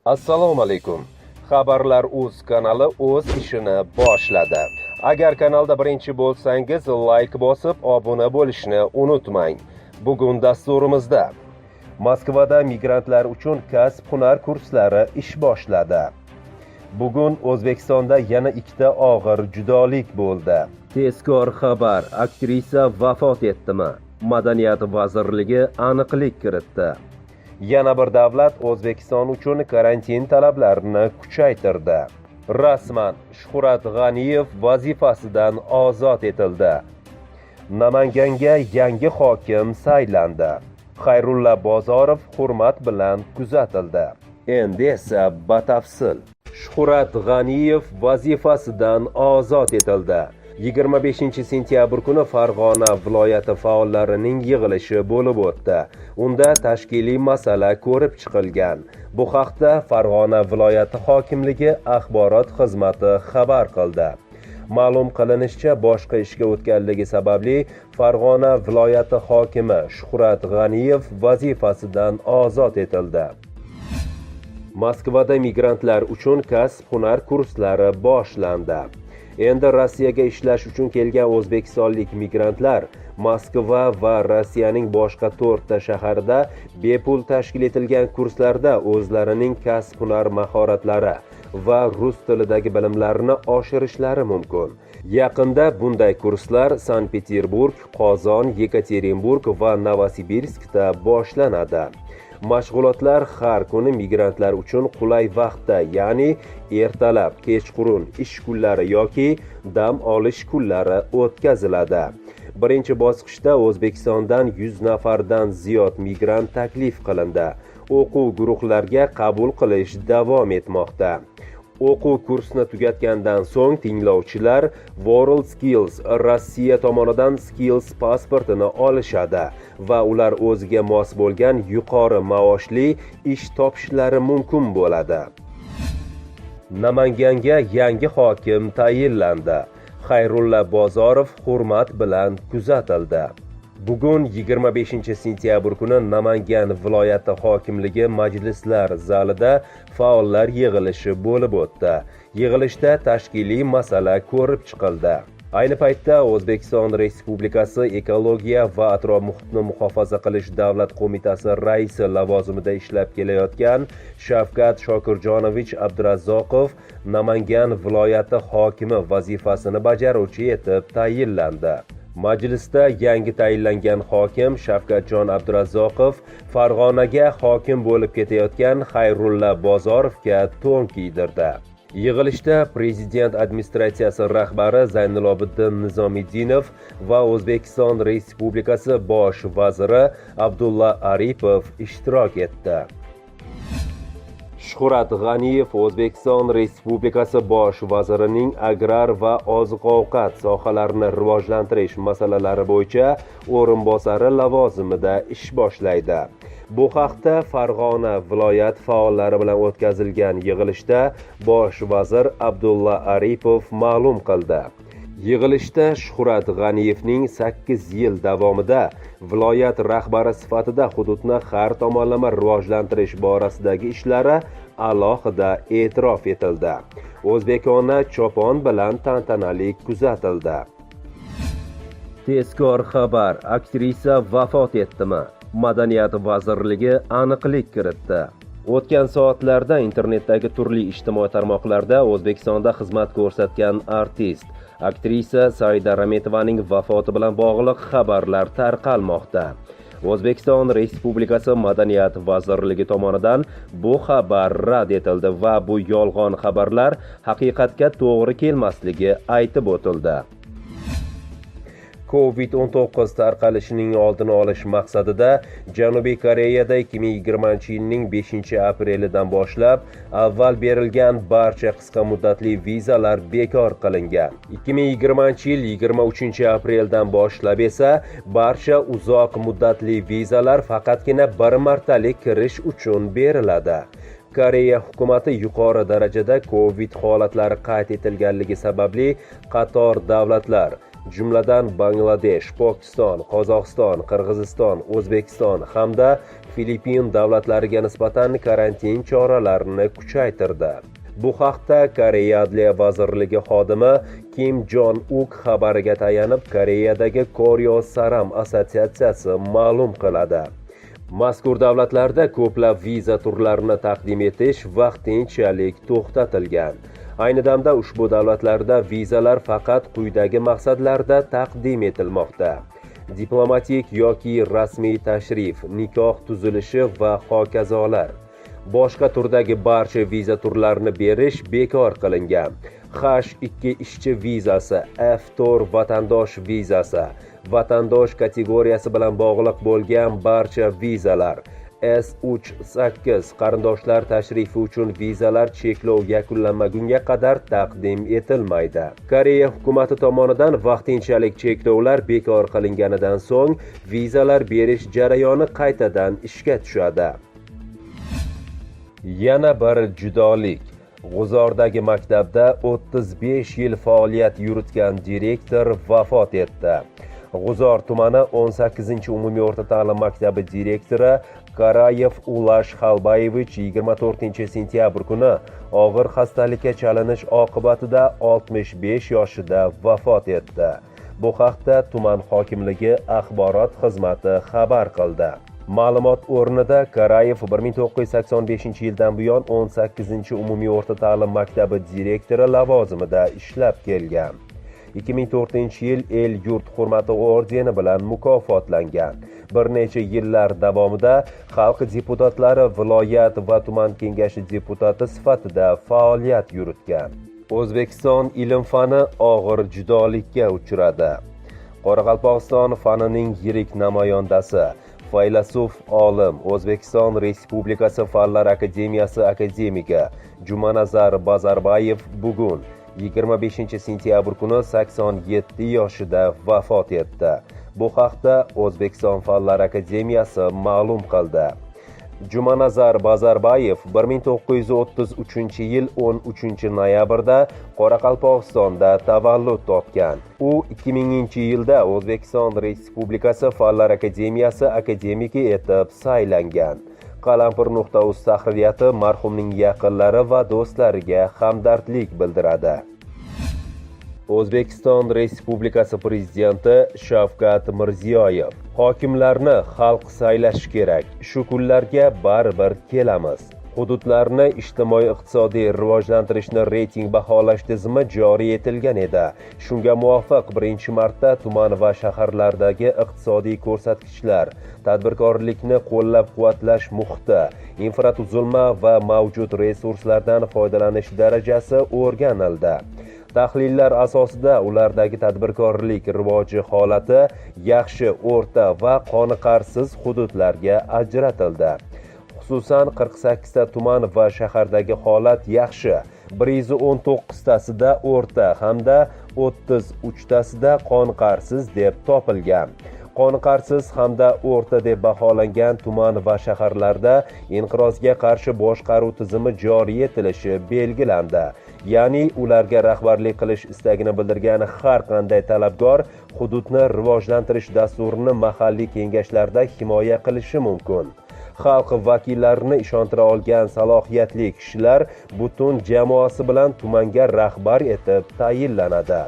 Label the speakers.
Speaker 1: Assalomu alaykum. Xabarlar uz kanali o'z ishini boshladi. Agar kanalda birinchi bo'lsangiz, like bosib, obuna bo'lishni unutmang. Bugun dasturimizda: Moskvada migrantlar uchun kasb-hunar kurslari ish boshladi. Bugun O'zbekistonda yana ikkita og'ir judolik bo'ldi. Tezkor xabar: aktrisa vafot etdimi? Madaniyat vazirligi aniqlik kiritdi. Yana bir davlat O'zbekiston uchun karantin talablarini kuchaytirdi. Rasman Shuhrat G'aniyev vazifasidan ozod etildi. Namanganga yangi hokim saylandi. Xayrulla Bozorov hurmat bilan kuzatildi. Endi esa batafsil. Shuhrat G'aniyev vazifasidan ozod etildi. 25 sentyabr kuni Farg'ona viloyati faollarining yig'ilishi bo'lib o'tdi. Unda tashkiliy masala ko'rib chiqilgan. Bu haqda Farg'ona viloyati hokimligi axborot xizmati xabar qildi. Ma'lum qilinishicha, boshqa ishga o'tganligi sababli Farg'ona viloyati hokimi Shuhrat G'aniyev vazifasidan ozod etildi. Moskvada migrantlar uchun kasb-hunar kurslari boshlandi. Endi Rossiyaga ishlash uchun kelgan o'zbekistonlik migrantlar Moskva va Rossiyaning boshqa to'rtta shaharida bepul tashkil etilgan kurslarda o'zlarining kasb-hunar mahoratlari va rus tilidagi bilimlarini oshirishlari mumkin. Yaqinda bunday kurslar Sankt-Peterburg, Qozon, Yekaterinburg va Novosibirskda boshlanadi. Mashg'ulotlar har kuni migrantlar uchun qulay vaqtda, ya'ni ertalab, kechqurun, ish kunlari yoki dam olish kunlari o'tkaziladi. Birinchi bosqichda O'zbekistondan 100 nafardan ziyod migrant taklif qilindi. O'quv guruhlarga qabul qilish davom etmoqda. O'quv kursini tugatgandan so'ng tinglovchilar World Skills Rossiya tomonidan Skills pasportini olishadi va ular o'ziga mos bo'lgan yuqori maoshli ish topishlari mumkin bo'ladi. Namanganga yangi hokim tayinlandi. Xayrulla Bozorov hurmat bilan kuzatildi. Bugun, 25 sentyabr kuni, Namangan viloyati hokimligi majlislar zalida faollar yig'ilishi bo'lib o'tdi. Yig'ilishda tashkiliy masala ko'rib chiqildi. Ayni paytda O'zbekiston Respublikasi Ekologiya va atrof muhitni muhofaza qilish davlat qo'mitasi raisi lavozimida ishlab kelayotgan Shavkat Shokirjonovich Abdurazzoqov Namangan viloyati hokimi vazifasini bajaruvchi etib tayinlandi. Majlisda yangi tayinlangan hokim Shavkatjon Abdurazzoqov Farg'onaga hokim bo'lib ketayotgan Xayrulla Bozorovga to'n kiydirdi. Yig'ilishda Prezident administratsiyasi rahbari Zaynulobiddin Nizomiddinov va O'zbekiston Respublikasi bosh vaziri Abdulla Aripov ishtirok etdi. Shuhrat G'aniyev O'zbekiston Respublikasi bosh vazirining agrar va oziq-ovqat sohalarini rivojlantirish masalalari bo'yicha o'rinbosari lavozimida ish boshlaydi. Bu haqda Farg'ona viloyat faollari bilan o'tkazilgan yig'ilishda bosh vazir Abdulla Aripov ma'lum qildi. Yig'ilishda Shuhrat G'aniyevning 8 yil davomida viloyat rahbari sifatida hududni har tomonlama rivojlantirish borasidagi ishlari alohida e'tirof etildi. O'zbekona chopon bilan tantanali kuzatildi. Tezkor xabar: aktrisa vafot etdimi? Madaniyat vazirligi aniqlik kiritdi. O'tgan soatlarda internetdagi turli ijtimoiy tarmoqlarda O'zbekistonda xizmat ko'rsatgan artist, aktrisa Saida Rametovaning vafoti bilan bog'liq xabarlar tarqalmoqda. O'zbekiston Respublikasi Madaniyat vazirligi tomonidan bu xabar rad etildi va bu yolg'on xabarlar haqiqatga to'g'ri kelmasligi aytib o'tildi. Covid-19 tarqalishining oldini olish maqsadida Janubiy Koreyada 2020-yilning 5 aprelidan boshlab avval berilgan barcha qisqa muddatli vizalar bekor qilingan. 2020-yil 23 apreldan boshlab esa barcha uzoq muddatli vizalar faqatgina bir martalik kirish uchun beriladi. Koreya hukumati yuqori darajada Covid holatlari qayd etilganligi sababli qator davlatlar Jumladan, Bangladesh, Pokiston, Qozog'iston, Qirg'iziston, O'zbekiston hamda Filippin davlatlariga nisbatan karantin choralarini kuchaytirdi. Bu haqda Koreya Adliya vazirligi xodimi Kim Jon Uk xabariga tayanib Koreyadagi Koryo Saram assotsiatsiyasi ma'lum qiladi. Mazkur davlatlarda ko'plab viza turlarini taqdim etish vaqtinchalik to'xtatilgan. Ayni damda ushbu davlatlarda vizalar faqat quyidagi maqsadlarda taqdim etilmoqda: diplomatik yoki rasmiy tashrif, nikoh tuzilishi va hokazolar. Boshqa turdagi barcha viza turlarini berish bekor qilingan. H2 ishchi vizasi, F4 vatandosh vizasi, vatandosh kategoriyasi bilan bog'liq bo'lgan barcha vizalar, S38 qarindoshlar tashrifi uchun vizalar cheklov yakunlanmagunga qadar taqdim etilmaydi. Koreya hukumati tomonidan vaqtinchalik cheklovlar bekor qilinganidan so'ng vizalar berish jarayoni qaytadan ishga tushadi. Yana bir judolik. G'uzordagi maktabda 35 yil faoliyat yuritgan direktor vafot etdi. G'uzor tumani 18-umumiy o'rta ta'lim maktabi direktori Karayev Ulash Xalbayevich 24 sentyabr kuni og'ir xastalikka chalinish oqibatida 65 yoshida vafot etdi. Bu haqda tuman hokimligi axborot xizmati xabar qildi. Ma'lumot o'rnida, Karayev 1985-yildan buyon 18-umumiy o'rta ta'lim maktabi direktori lavozimida ishlab kelgan. 2004-yil El yurt hurmati ordeni bilan mukofotlangan. Bir necha yillar davomida xalq deputatlari viloyat va tuman kengashi deputati sifatida faoliyat yuritgan. O'zbekiston ilm-fani og'ir judolikka uchradi. Qoraqalpog'iston fanining yirik namoyandasi, faylasuf olim, O'zbekiston Respublikasi Fanlar akademiyasi akademigi Jumanazar Bazarbayev bugun, 25 sentyabr kuni 87 yoshida vafot etdi. Bu haqda O'zbekiston Fanlar akademiyasi ma'lum qildi. Jumanazar Bazarbayev 1933 yil 13 noyabrda Qoraqalpog'istonda tavallud topgan. U 2000 yilda O'zbekiston Respublikasi Fanlar akademiyasi akademiki etib saylangan. Qalampir.uz tahririyati marhumning yaqinlari va do'stlariga hamdardlik bildiradi. O'zbekiston Respublikasi Prezidenti Shavkat Mirziyoyev: "Hokimlarni xalq saylashi kerak. Shu kunlarga baribir kelamiz." Hududlarni ijtimoiy-iqtisodiy rivojlantirishni reyting baholash tizimi joriy etilgan edi. Shunga muvofiq birinchi marta tuman va shaharlardagi iqtisodiy ko'rsatkichlar, tadbirkorlikni qo'llab-quvvatlash muhiti, infratuzilma va mavjud resurslardan foydalanish darajasi o'rganildi. Tahlillar asosida ulardagi tadbirkorlik rivoji holati yaxshi, o'rta va qoniqarsiz hududlarga ajratildi. Xususan, 48 ta tuman va shahardagi holat yaxshi, 119 tasida o'rta hamda 33 tasida qoniqarsiz deb topilgan. Qoniqarsiz hamda o'rta deb baholangan tuman va shaharlarda inqirozga qarshi boshqaruv tizimi joriy etilishi belgilandi. Ya'ni ularga rahbarlik qilish istagini bildirgan har qanday talabgor hududni rivojlantirish dasturini mahalliy kengashlarda himoya qilishi mumkin. Xalq vakillarini ishontira olgan salohiyatli kishilar butun jamoasi bilan tumanga rahbar etib tayinlanadi.